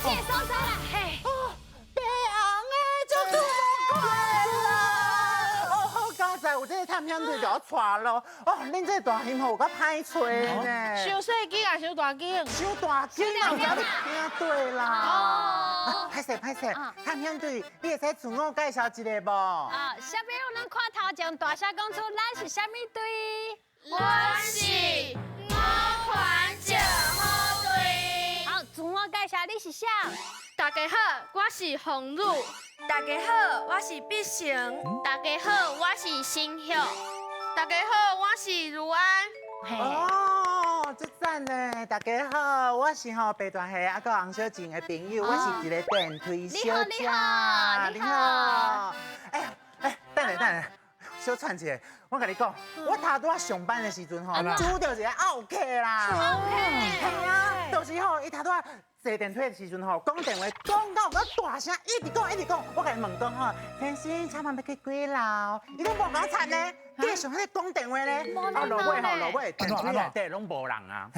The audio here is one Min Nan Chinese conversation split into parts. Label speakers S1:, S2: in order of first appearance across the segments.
S1: 這个所在啦，嘿。
S2: 白紅的，足拄無看啦！哦，好佳哉，有這个探險隊共我帶路。哦，恁這個大興吼有夠歹揣呢。
S3: 傷細間啊，傷大間？
S2: 傷大間啊，有知你聽對啦。
S1: 哦。
S2: 歹勢歹勢，探險隊，你會使自我介紹一下無？
S1: 啊，小朋友，咱看頭前大聲講出咱是啥物隊？
S4: 阮是五環石虎隊。
S1: 好，自我介紹，你是啥？
S4: 大家好，我是紅汝。
S5: 大家好，我是碧成。
S4: 大家好，我是新秀。大家好，我是如安。
S2: 哦，足讚呢！大家好，我是吼白大蝦啊，佮洪小靜的朋友，我是一个電梯小姐。
S1: 你好，你好。
S2: 哎呀，哎，等下等下，小喘一下，我共你講，我頭拄仔上班的時陣吼，拄著一个奧客啦。
S1: 奧客。
S2: 係啊，就是吼，伊頭拄仔坐電梯的時陣吼，講電話講到我大聲，一直講一直講，我共伊問講吼，先生，請問欲去幾樓？伊攏無共我插呢，繼續喺咧講電話咧。啊，落尾吼，落尾電梯內底攏無人啊。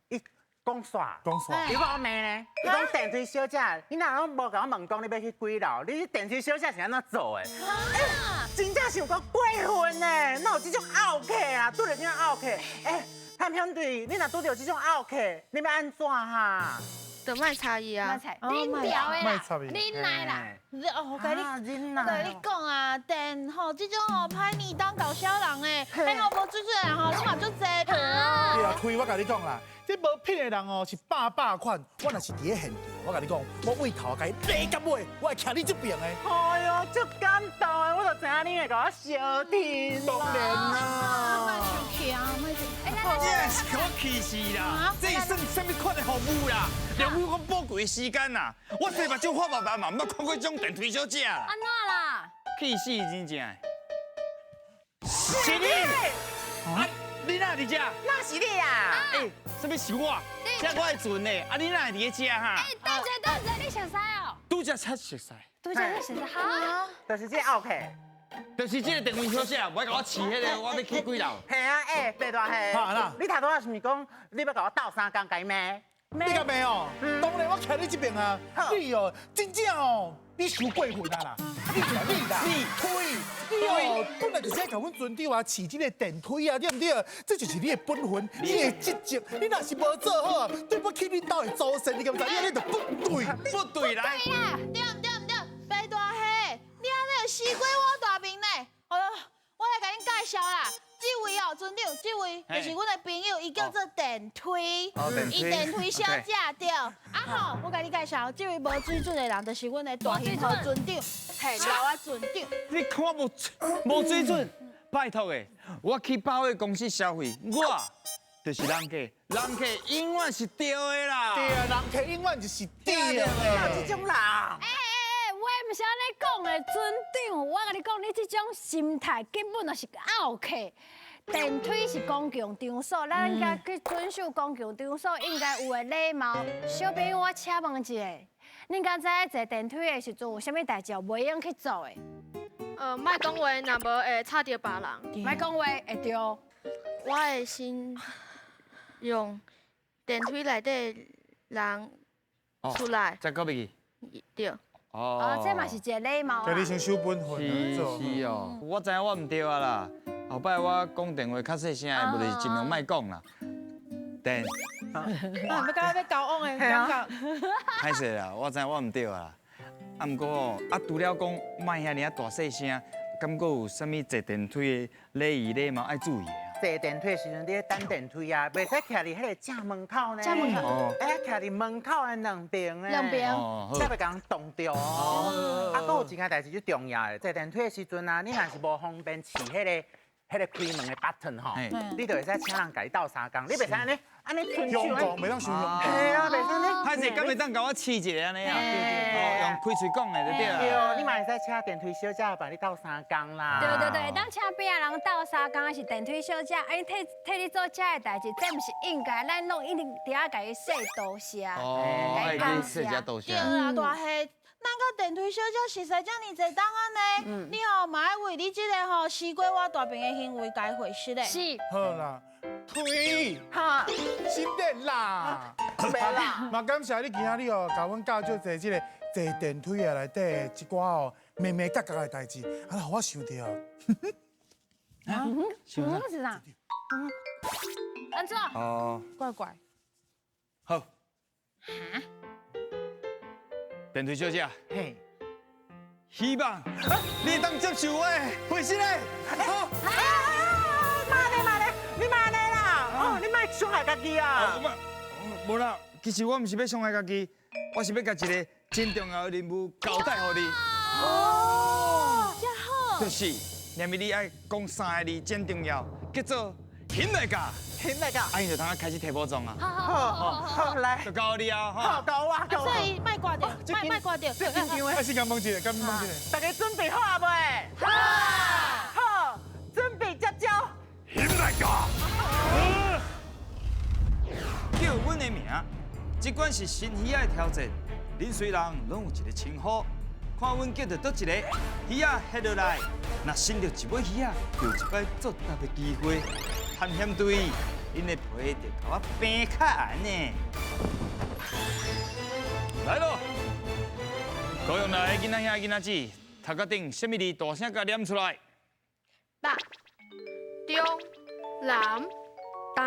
S2: 伊講煞，
S6: 講煞，
S2: 伊講我罵呢，伊講電梯小姐，你若攏無共我問講你欲去幾樓？你電梯小姐是按怎做的？欸，真正是有夠過分呢！哪有這種奧客啊？拄著這種奧客，欸，探險隊，你若拄著這種奧客，你欲按怎哈？
S4: 就莫插伊啊！
S1: 忍著的啦，忍耐啦。
S3: 哦，我共你，我共你講啊，電吼這種吼歹呢當搞笑人的，彼吼無水準的人吼，攏嘛足濟。
S6: 對啊，虧我共你講啦，這無品的人哦是百百款，我若是佇咧現場，我共你講，我對頭共伊勒到尾，我會徛你這邊的。
S2: 哎喲，足感動的，我就知影你會共我相挺。
S6: 當然啦。
S3: 莫生氣啊，莫生。
S7: 這是予我氣死啦！這是算啥物款的服務啦？浪費我寶貴的時間啦！我洗目睭發目目嘛，毋捌看過這種電梯小姐啦！
S1: 按怎啦？
S7: 氣死真正的。是你？啊，你哪會佇這？
S2: 哪是你啊？
S7: 欸，啥物是我？這我的船呢？啊，你哪會佇咧這哈？
S1: 欸，等者等者，你熟似哦？
S7: 拄才才熟似。
S1: 拄才才熟似，哈？
S2: 就是這個奧客。
S7: 就是這個電梯小姐，無愛共我飼彼个，我欲去幾樓？
S2: 係啊，欸，白大蝦，你頭拄仔是毋是講你欲共我鬥相共共伊罵？
S6: 你共罵哦？當然我徛你這邊啊！你哦，真正哦，你傷過分啊啦！你啦你啦，你推你哦，本來就是愛共阮船長啊飼這个電梯啊，對毋對？這就是你的本分，你的職責。你若是無做好，對不起恁兜的祖先，你敢知？你就不對，
S7: 不對來。
S3: 對啦，對對對，白大蝦，你按呢死過我大面呢？好了，我來共恁介紹啦。這位哦，船長，這位就是阮的朋友，伊叫做電梯，伊電梯小姐對。啊吼，我共你介紹，這位無水準的人，就是阮的大興號船長，嘿，老啊船長。
S7: 你看我無水準，拜託的，我去百貨公司消費，我就是人客，人客永遠是對的啦。
S6: 對啊，人客永遠就是對的。
S2: 哪有這種人？
S1: 話毋是按呢講的，船長，我共你講，你這種心態根本就是奧客。電梯是公共場所，咱應該去遵守公共場所應該有的禮貌。小朋友，我請問一下，恁敢知影坐電梯的時陣有啥物代誌袂用去做的？
S4: 莫講話，若無會吵著別人。
S1: 莫講話會著。
S4: 我會先讓電梯內底人出來。
S7: 再閣入去。
S4: 對。
S1: 哦，這嘛是一个禮貌。
S6: 叫你先守本分。
S7: 是是哦，我知影我毋對啊啦。後擺我講電話較細聲的，無就是盡量莫講啦。電。
S3: 啊，欲感覺欲交往的感覺。
S7: 歹勢啦，我知影我毋對啊。啊，毋過哦，啊，除了講莫遐爾仔大細聲，敢閣有啥物坐電梯的禮儀禮貌愛注意的？
S2: 坐電梯的時陣，你咧等電梯啊，袂使徛佇彼个正門口呢。
S1: 正門口。
S2: 欸，徛佇門口的兩邊呢。
S1: 兩邊。
S2: 才袂共人擋著哦。啊，閣有一件代誌最重要的，坐電梯的時陣啊，你若是無方便飼彼个開門的 button 吼，你就會使請人共你鬥相共，你袂使按呢按呢伸手。
S6: 用講，袂當傷用。
S2: 係啊，袂使按呢。
S7: 歹勢，敢會當共我試一下按呢啊？哦，用開喙講的就對啦。
S2: 對，你嘛會使請電梯小姐幫你鬥相共啦。
S1: 對對對，當請邊仔人鬥相共是電梯小姐，啊，𪜶替替你做這个代誌，這毋是應該，咱攏一定佇遐共伊說多謝。
S7: 哦，愛去說一多謝。
S3: 對啊，大蝦。咱佮電梯小姐熟似遮爾濟冬按呢，你吼嘛愛為你這个吼死過我大便的行為共伊回釋咧。
S1: 是。
S6: 好啦。推，
S2: 哈，
S6: 心得啦，
S2: 袂啦。
S6: 嘛感謝你今仔日哦，共阮教做這個坐電梯啊內底一寡哦，眉眉角角的代誌，啊，予我想著。
S7: 啊？
S1: 想啥？是啥？按怎？
S7: 哦，
S3: 怪怪。
S7: 好。哈？電梯小姐。
S2: 嘿。
S7: 希望你當接受我的回信嘞。好。
S2: 媽咧媽咧，你媽咧啦！哦，你莫傷害家己啊！
S7: 無啦，其實我毋是欲傷害家己，我是欲共一个真重要的任務交代予你。
S3: 哦，遮好。
S7: 就是，念你愛講三个字真重要，叫做興來教。
S2: 興來教。
S7: 啊，𪜶就通開始提寶藏啊。
S2: 好好好，好來。
S7: 就交你啊，
S2: 好，交我，交我。
S3: 所以莫掛著，莫掛著。
S2: 這緊張的。
S6: 啊，先共問一下，共問一下。
S2: 大家準備好啊未？好。好，準備接招。
S7: 興來教。叫阮的名，這款是新魚仔的挑戰。恁雖人攏有一個稱呼，看阮叫著佗一個魚仔翕落來，若伸著一尾魚仔，就有一擺作答的機會。探險隊，𪜶的皮就共我平較硬呢。來咯，高雄來的囡仔兄囡仔姊，頭殼頂啥物字大聲共念出來？
S4: 北、中、南、東。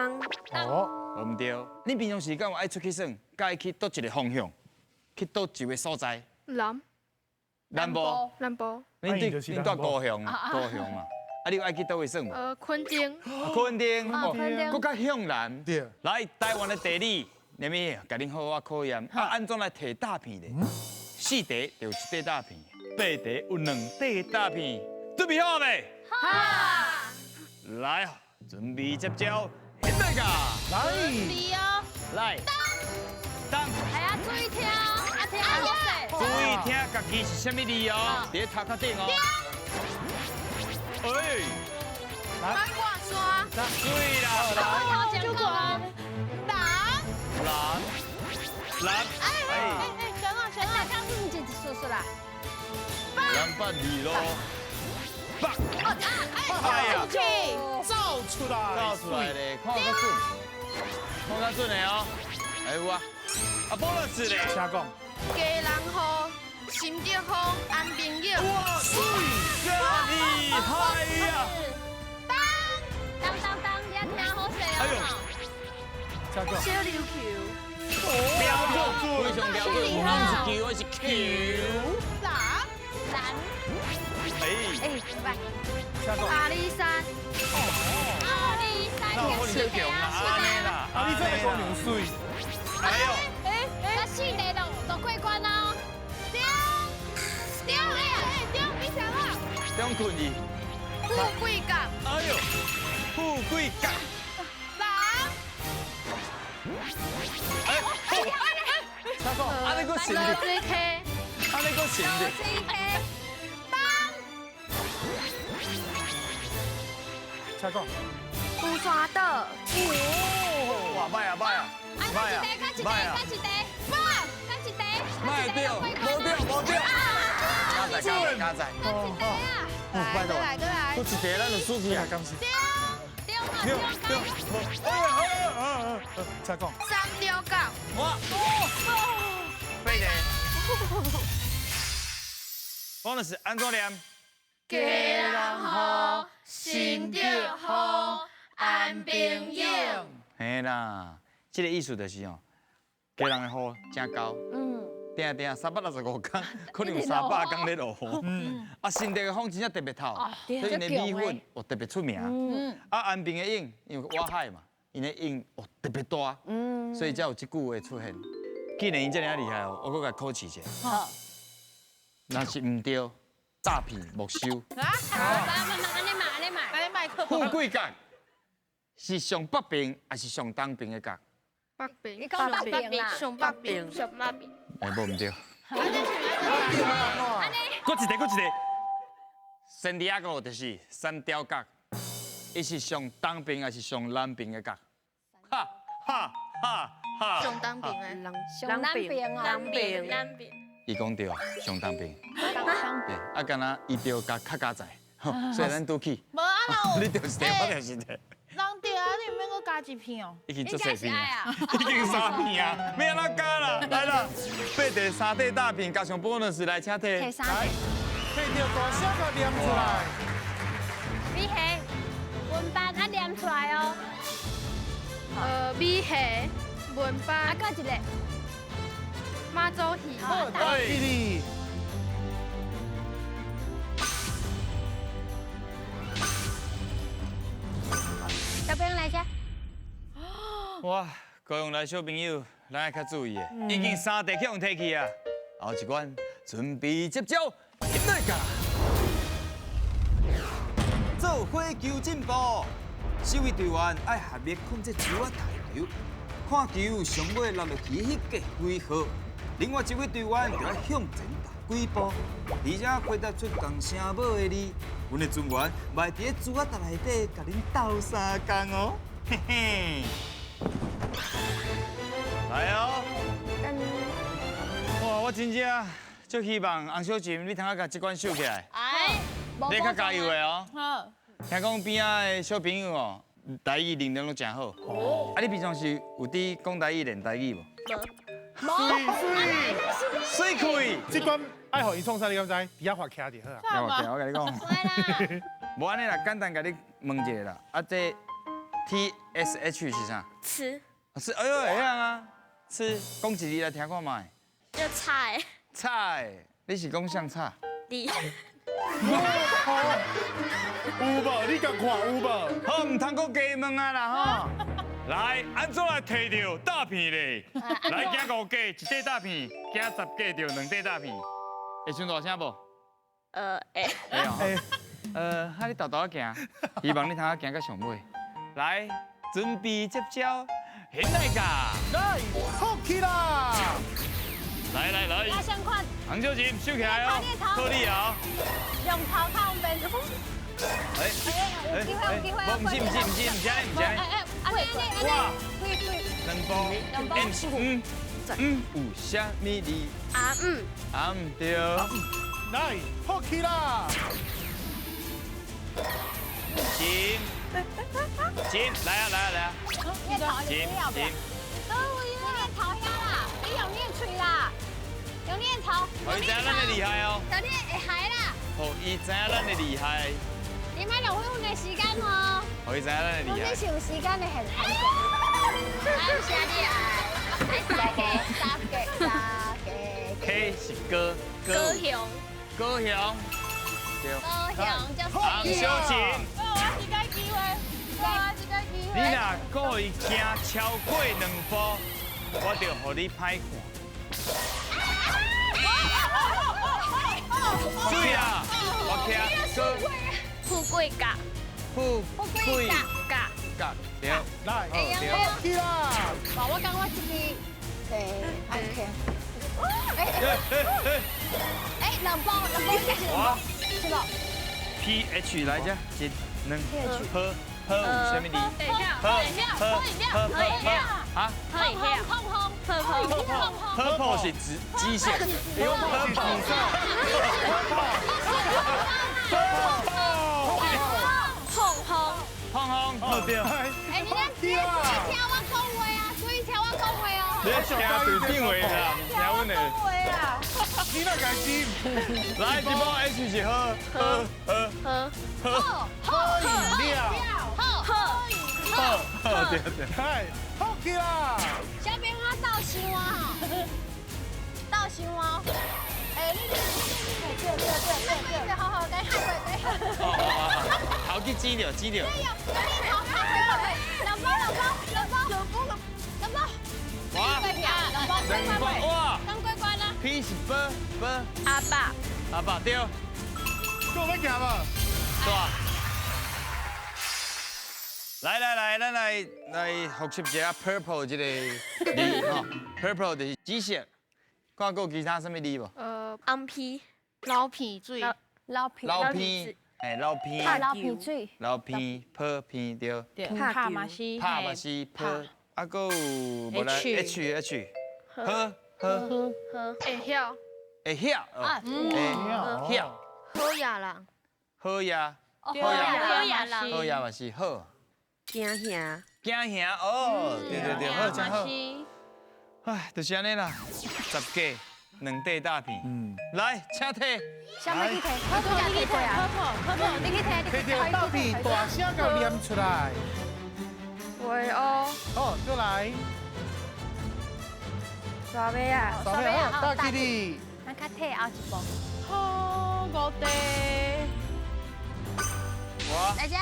S6: 哦。
S7: 無毋對，你平常時敢有愛出去耍，佮愛去佗一個方向，去佗一個所在？
S4: 南。
S7: 南部。
S4: 南部。
S7: 恁對，恁住高雄，高雄啊。啊，你有愛去佗位耍無？
S4: 墾丁。
S7: 墾丁，閣較向南。
S6: 對。
S7: 來，台灣的地理，啥物？共恁好好考驗。啊，按怎來提詐騙咧？四塊就有一塊詐騙，八塊有兩塊詐騙，準備好未？
S1: 好。
S7: 來，準備接招。來噶，
S6: 來，
S3: 哦，
S7: 來，當，
S1: 係啊，注意聽，啊聽好勢，
S7: 注意聽，家己是啥物字哦？佇咧頭殼頂哦。哎，
S3: 八卦山，
S7: 對啦，
S1: 來，
S3: 就過南，
S7: 南，南，
S3: 哎哎哎，小啊小啊，
S1: 刚是毋是一叔叔啦？
S7: 南北二路，北，
S3: 哎呀，
S6: 走出來，
S7: 走出來咧，看較準，看較準的哦。哎有啊，啊波樂子咧，
S6: 請講。
S4: 家人雨，心得風，安平影。
S7: 哇，水，真厲害呀！
S1: 當當當當，你聽好勢哦。
S7: 哎呦，
S6: 請講。
S4: 小琉球。
S7: 標準，非常標準，唔是球，而是球。
S3: 南，
S1: 南。
S7: 哎，
S1: 哎，来。
S4: 阿里山。
S1: 阿里山，
S7: 四个啦，
S6: 阿里山的姑娘媠。
S7: 哎呦，
S3: 哎哎，
S1: 那四个都过关哦。
S3: 对，对，哎对，你想啊。
S7: 中困去。
S4: 富贵角。
S7: 哎呦，富贵角。
S3: 南。
S7: 哎，按呢阁成
S4: 落水溪。
S7: 按呢阁成
S1: 落水溪。
S6: 请讲。
S4: 乌山岛。
S7: 哇，歹啊歹啊！
S1: 啊，搁一个，搁一个，搁一个，搁一个，
S7: 莫对，无对，无对。加载，加载，加载。
S1: 搁一个啊！
S7: 拜托，
S3: 来，过来。
S7: 搁一个咱就输去啊！
S6: 感谢。
S1: 对嘛，对
S7: 对。
S6: 请讲。
S4: 三貂角。
S7: 哇！八个。讲的是按怎念？
S4: 家人雨，心得风，安平影。
S7: 嘿啦，这个意思就是哦，家人的雨真厚，定定365工，可能有300工咧落雨。啊，新竹的风真正特别透，所以𪜶的米粉哦特别出名。啊，安平的湧，因为倚海嘛，𪜶的湧哦特别大，所以才有这句话出现。既然𪜶遮尔厉害哦，我阁共考试一下。
S1: 好。
S7: 若是毋对，诈骗没收。
S3: 啊！
S1: 按呢嘛，按呢嘛，
S3: 按呢麦克。
S7: 富贵角是上北边还是上东边的角？
S4: 北边。
S1: 你讲北边啦。
S4: 上北边。上北边。
S7: 哎，无毋对。阁一个，阁一个。圣地亚哥就是三貂角，伊是上东边还是上南边的角？哈哈哈哈！
S4: 上东边的。
S1: 上南边哦。
S4: 南边。南边。
S7: 伊讲对，上东边。对，啊，敢若伊对加较加在，所以咱拄去。
S3: 无啊，
S7: 你就是对，我就是对。
S3: 人讲对啊，你毋免阁加一片哦。
S7: 已经足细片啊，已经三片啊，欲按怎加啦？来啦，八块三块大片，加上 bonus 来，请提。
S1: 提三块。
S6: 提著大声共念出来。
S1: 米虾，文班啊念出来哦。
S4: 米虾，文班。
S1: 啊，阁一个。
S4: 妈祖戏。
S6: 好，对。
S1: 小朋友来遮。
S7: 哇，高雄来小朋友，咱爱较注意的，已经三块去予提去啊。后一关准备接招，来噶。
S8: 做火球进步，四位队员爱合力控制球仔台球，看球上尾落落去彼个几号，另外一位队员就爱向前踏几步，而且回答出仝声母的字，阮的队员嘛会伫咧珠仔台内底共恁斗相共哦，嘿嘿。
S7: 来哦！哇，我真正足希望洪小琴你通仔共这关收起来。
S3: 哎，
S7: 你较加油的哦。
S3: 好。
S7: 听讲边仔的小朋友哦，台语能力拢真好。哦。啊，你平常时有伫讲台语练台语无？
S1: 无。
S7: 水开。
S6: 这关爱予伊创啥？你敢知？伫遐画徛著好啊。
S7: 画徛，我共你讲。无按呢啦，简单共你问一下啦。啊，这 T S H 是啥？
S4: 吃。
S7: 吃，哎呦，会晓啊。吃，讲一字来听看觅。
S4: 叫菜。
S7: 菜，你是讲啥菜？
S4: 你。
S6: 有无？你共看有无？
S7: 好，毋通阁加问啊啦吼。来，按怎来提著大片咧？来，行五格，一块大片；行10格著两块大片。会伤大声无？
S4: 会。
S7: 会哦。啊，你沓沓仔行，希望你通仔行到上尾。来，准备接招，现在噶。
S6: 来，好起啦！
S7: 来来来，
S1: 我先看。
S7: 洪小琴，收起来哦，靠你哦。
S1: 用头靠边。
S7: 哎
S1: 有机会，有机会。
S7: 不是不是不是不是不是。
S1: 哎哎，按呢按呢，对对。
S7: 两步，M 嗯嗯，有啥物字？
S4: 啊嗯。
S7: 啊毋对。
S6: 来，好起啦！
S7: 金金，来啊来啊来啊！
S1: 你的头，
S7: 金金。
S1: 你的头遐啦，你用你的喙啦，用你的头。
S7: 予伊知影咱的厉害哦。
S1: 用你的鞋啦。
S7: 予伊知影咱的厉害。
S1: 你莫浪费阮的时间哦。
S7: 予伊知影咱的厉害。
S1: 这是有时间的限制。感谢你爱，三个三个三个。
S7: K 是高。
S4: 高雄。
S7: 高雄。对。
S1: 高雄就是。
S7: 洪小琴。
S3: 我一个机会，我一个机会。
S7: 你若故意行超过两步，我就予你歹看。水啊！我徛高。
S4: 富贵角。
S7: 富贵角。角对。
S6: 来，对。啦。
S1: 哇，我感觉这个，安全。哎，两包，两包，这是两包，是无
S7: ？P H 来遮，一、两、喝喝有啥物字？
S4: 喝喝喝喝饮料，
S7: 啊？
S4: 喝饮料，
S1: 碰碰
S4: 碰碰
S7: 喝泡是紫紫色，
S6: 用泡是紫色，
S7: 喝泡，
S4: 碰碰
S7: 碰碰，好对。
S1: 哎，你咧，你注意听我讲话啊，注意听我讲话哦。
S7: 你听队长话啦，听阮的。
S6: 你哪敢听？
S7: 来，这波 H 是喝喝喝
S4: 喝
S7: 喝
S6: 喝饮料，
S1: 喝
S4: 喝
S7: 喝喝对对。
S6: 嗨，好起啦！
S1: 小朋友斗想啊吼，斗想哦。哎，你你对对对对对，好好，来喊过来。
S7: 哦哦哦，头去挤著挤著。
S1: 你头喊过来，两包两包两包两包两包。
S7: 哇！
S1: 两包
S7: 哇！
S1: 当过关啦。
S7: P 是波波。
S4: 阿爸。
S7: 阿爸对。
S6: 够要行无？
S7: 对。来来来，咱来来复习一下 purple 这个字吼，purple 就是紫色。看阁有其他啥物字无？
S4: 红皮、
S3: 老皮水、
S1: 老皮、
S7: 老皮，哎，老皮、
S1: 老皮水、
S7: 老皮、破皮对。
S3: 拍嘛是，
S7: 拍嘛是破，啊，阁有无来 H H，喝喝
S4: 喝，会晓，
S7: 会晓，会晓，
S4: 好野人，
S7: 好野，
S4: 好野，好野人，
S7: 好野嘛是好。
S5: 惊吓。
S7: 惊吓哦，对对对，好，真好。唉，就是按呢啦，十个两块大片。嗯，来，请提。
S1: 啥物去提？你去提啊！你去提，你去
S6: 提到大片，大声共念出来。
S5: 喂哦。
S6: 好，再来。
S5: 沙尾啊，
S6: 沙尾啊，大吉利。
S1: 咱较退后一步。
S3: 好，五块。
S7: 我。
S1: 来遮。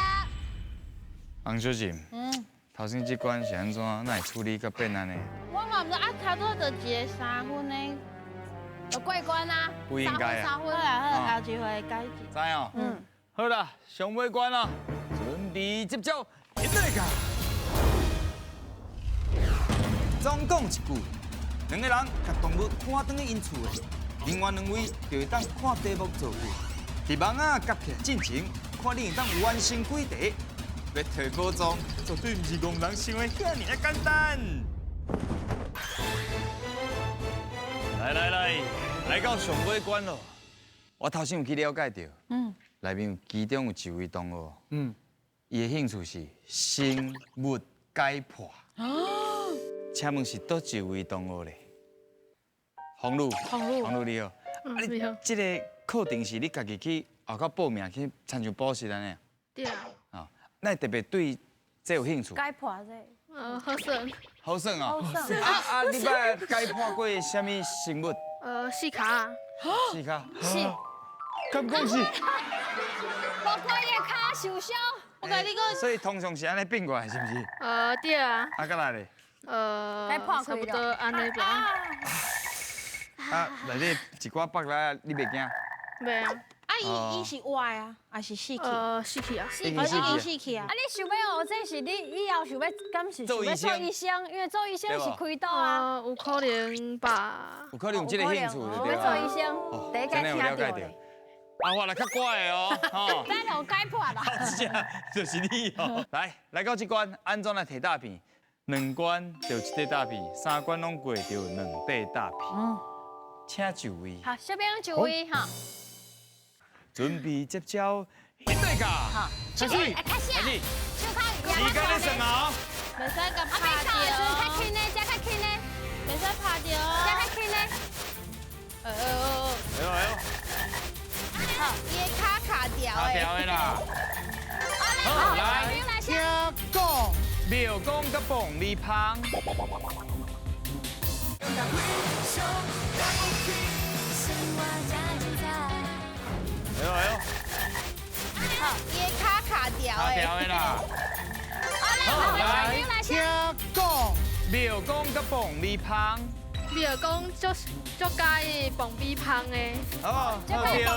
S7: 洪小姐。嗯。头先这关是按怎？哪会处理甲变按呢？
S3: 我嘛毋知啊，差不多就一个三分的，
S1: 就过关啊。
S7: 不应该啊。
S3: 三分啊，好，后一回改进。
S7: 知哦。嗯。好啦，上尾关啦，准备接招，起来噶。
S8: 总讲一句，两个人共动物看转去𪜶厝的，另外两位就会当看题目做句。伫网仔夹起来进前，看你会当完成几题。欲提宝藏，绝对毋是戆人想的遐尔仔简单。来来来，来到上尾关咯。我头先有去了解著，内面其中有一位同学，伊的兴趣是生物解剖。哦，请问是佗一位同学咧？洪露，洪露你好。啊，你这个课程是你家己去后口报名去参像补习按呢？
S4: 对啊。
S7: 那特别对这有兴趣？
S1: 解剖这？
S4: 好耍。
S7: 好耍哦。
S1: 好耍。
S7: 啊，你捌解剖过啥物生物？
S4: 四跤。
S7: 四跤。
S1: 是。
S7: 敢讲是？
S1: 无怪伊的跤受伤。
S3: 我共你讲。
S7: 所以通常是按呢变过来，是毋是？
S4: 对啊。
S7: 啊，阁来咧？
S4: 差不多按呢吧。
S7: 啊，内底一寡腹来，你袂惊？
S4: 袂啊。
S3: 啊，伊是活的啊，还是死去？
S4: 死去啊。
S3: 已经死去啊。
S1: 啊，你想欲学这是你以后想欲，敢是想欲做医生？因为做医生是开刀啊。
S4: 有可能吧。
S7: 有可能有这个兴趣，对
S1: 欲做医生，第一届听著咧。
S7: 阿华来较乖的哦，吼。
S1: 咱有解剖啦。
S7: 好，这就是你哦。来，来到这关，按怎来提大片？两关就一块大片，三关拢过就两块大片。嗯。请就位。
S1: 好，小编就位哈。
S7: 准备接招，起对噶。
S1: 好，
S6: 开始，
S1: 开始，手卡，
S7: 时间咧算哦。
S3: 袂使共拍著。
S1: 较轻的，这较轻的，
S3: 袂使拍著。
S1: 这较轻的。
S3: 哎呦
S7: 哎呦哎呦。
S3: 好，伊的跤卡掉
S7: 的。卡掉的啦。
S1: 好，
S7: 来，
S6: 请讲。
S7: 庙公佮凤梨香。哎呦哎呦！
S3: 好，伊的跤卡掉
S7: 的。卡掉的啦。
S1: 好，
S7: 来，
S6: 请讲。
S7: 庙公佮凤梨香。
S4: 庙公足足佮意凤梨香的。
S7: 哦，
S1: 这块好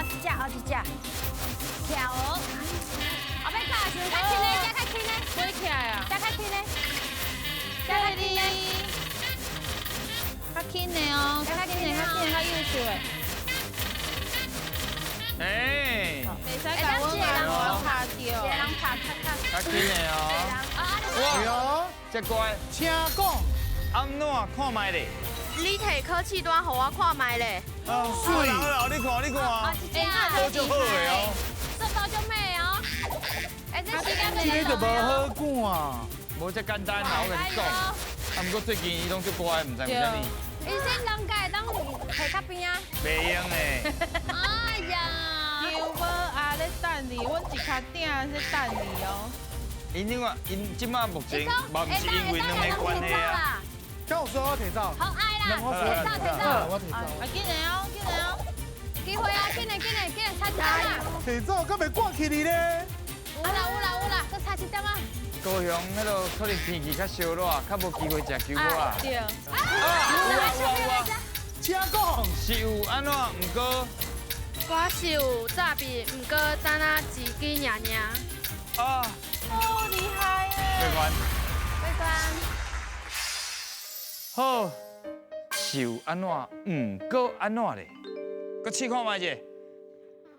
S1: 一只，好一只。跳。后尾卡是较轻的，这较轻的。
S3: 飞起来啊！
S1: 这较轻的。这较轻的。
S3: 较轻的哦，较轻的，较轻的，较优秀的。
S7: 哎，
S3: 袂使共阮人拍著，一个人拍较较。
S7: 较轻的哦。
S6: 哇，
S7: 这乖。
S6: 请讲。
S7: 按怎看觅咧？
S4: 你提考试单予我看觅咧。
S7: 哦，水。好啦，你看，你看。
S1: 啊，这
S7: 都足好的哦。
S1: 速度足慢哦。哎，这时间
S6: 这个就无好赶啊。
S7: 无这简单啦，我跟你讲。啊，毋过最近伊拢足乖，毋知为啥物。
S1: 医生人家会当提较边啊。
S7: 袂用的。
S1: 哎呀。
S3: 球无啊咧等你，阮一跤鼎咧等你哦。
S7: 𪜶另外，𪜶这马目前嘛毋是因为两个关系啊。
S6: 跟我说我提走。
S1: 好爱啦，提走提走。
S6: 我提走。
S3: 啊，紧来哦，紧来哦。
S1: 机会啊，紧来紧来紧来，差一点啊。
S6: 提走，敢袂挂起你咧？
S1: 有啦有啦有啦，阁差一点啊。
S7: 高雄彼个可能天气较烧热，较无机会食球果啊。
S3: 对。
S7: 啊，有啊有啊有啊。
S6: 请讲。
S7: 是有按怎？毋过。
S4: 我是有诈骗，毋过等仔一支尔尔。
S7: 啊。
S3: 好厉害耶！
S7: 过关。
S1: 过关。
S7: 好，是有按怎？毋过按怎咧？阁试看觅者。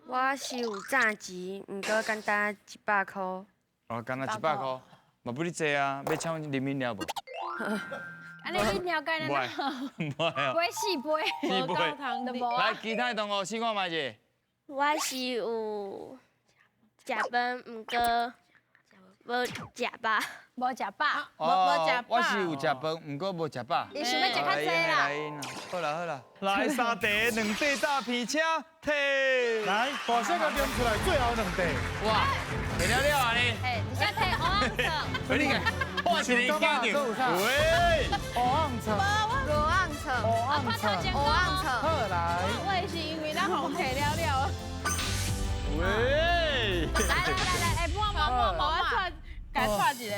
S5: 我是有诈钱，毋过简单100箍。
S7: 哦，简单100箍，嘛不哩济啊，欲请阮啉饮料无？
S1: 按呢你了解
S7: 了？唔爱啊。
S1: 杯四杯。
S7: 四杯。来，其他的同学试看觅者。
S4: 我是有食饭，毋过无無食飽。
S1: 無食飽。
S3: 無食飽。
S7: 我是有食飯，毋過無食飽。
S1: 伊想欲食較濟啦。
S7: 好啦好啦，來三塊兩塊詐騙，請提。
S6: 來，大聲共念出來，最後兩塊。
S7: 哇，提了了啊你。
S1: 哎，你先提烏紅冊。
S7: 你看，我是你驚著。喂，
S6: 烏紅冊。
S4: 烏紅冊。
S6: 烏紅冊。
S4: 烏紅冊。
S6: 好來。
S3: 我也是因為咱予提了了。
S7: 喂。
S1: 來來來來，哎，摸摸摸摸，
S3: 我揣，共揣一個。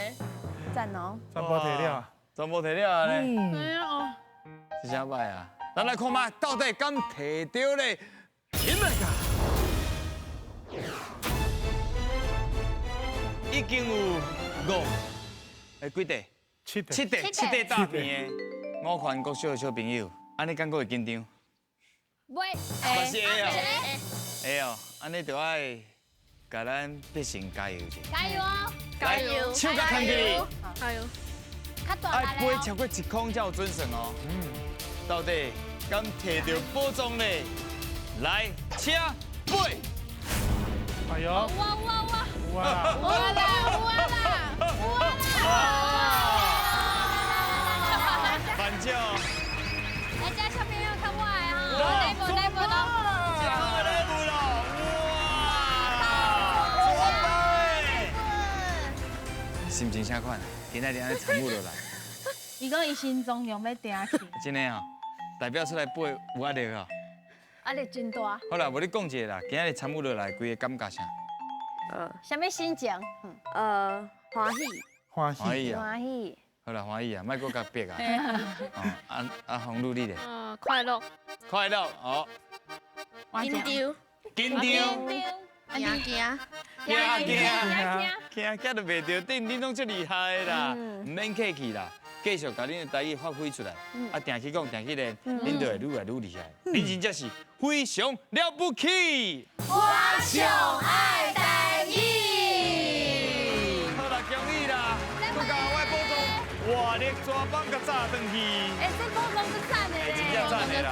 S1: 讚哦。
S6: 全部提了。
S7: 全部提了咧。
S3: 對哦。
S7: 是啥歹啊？咱來看覓，到底敢提著咧？點來噶？已經有五，哎幾塊？
S6: 七塊。
S7: 七塊，七塊詐騙的。五環國小的小朋友，按呢敢閣會緊張？
S1: 袂。
S7: 嘛是會哦。會哦，按呢就愛共咱必勝加油一下。
S1: 加油哦！
S4: 加油！
S7: 手共牽起來。
S4: 加油！
S1: 較大
S7: 愛飛超過一空才有準算哦。到底敢提著寶藏咧？來，請飛！
S6: 哎呦！
S1: 哇哇哇！
S6: 哇！
S3: 有啦有啦有啦！
S7: 反正。
S1: 來，這小朋友較我的哈，禮物禮物咯。
S7: 真好的禮物咯！哇！這麼心情啥款？今仔日按呢參與落來。
S3: 伊講伊心中用欲定去。
S7: 真的哦，代表出來飛有壓力哦。
S1: 壓力真大。
S7: 好啦，無你講一下啦，今仔日參與落來，規个感覺啥？
S1: 啥物心情？
S5: 歡喜。
S6: 歡喜。
S7: 歡喜啊！
S1: 歡喜。
S7: 好啦，歡喜啊，莫閣共逼啊。哦，啊啊，紅女你咧？
S4: 快樂。
S7: 快樂，哦。
S4: 緊張。
S7: 緊張。
S4: 驚驚。
S7: 驚驚驚驚都袂著頂，恁攏足厲害的啦，毋免客氣啦，繼續共恁的台語發揮出來，啊，定去講，定去練，恁就會愈來愈厲害。恁真正是非常了不起。
S1: 我上愛台語。
S7: 好啦，恭喜啦！閣共我的寶藏，活力抓幫共炸轉去。
S1: 欸，這寶藏足讚的咧，
S7: 真正讚的啦。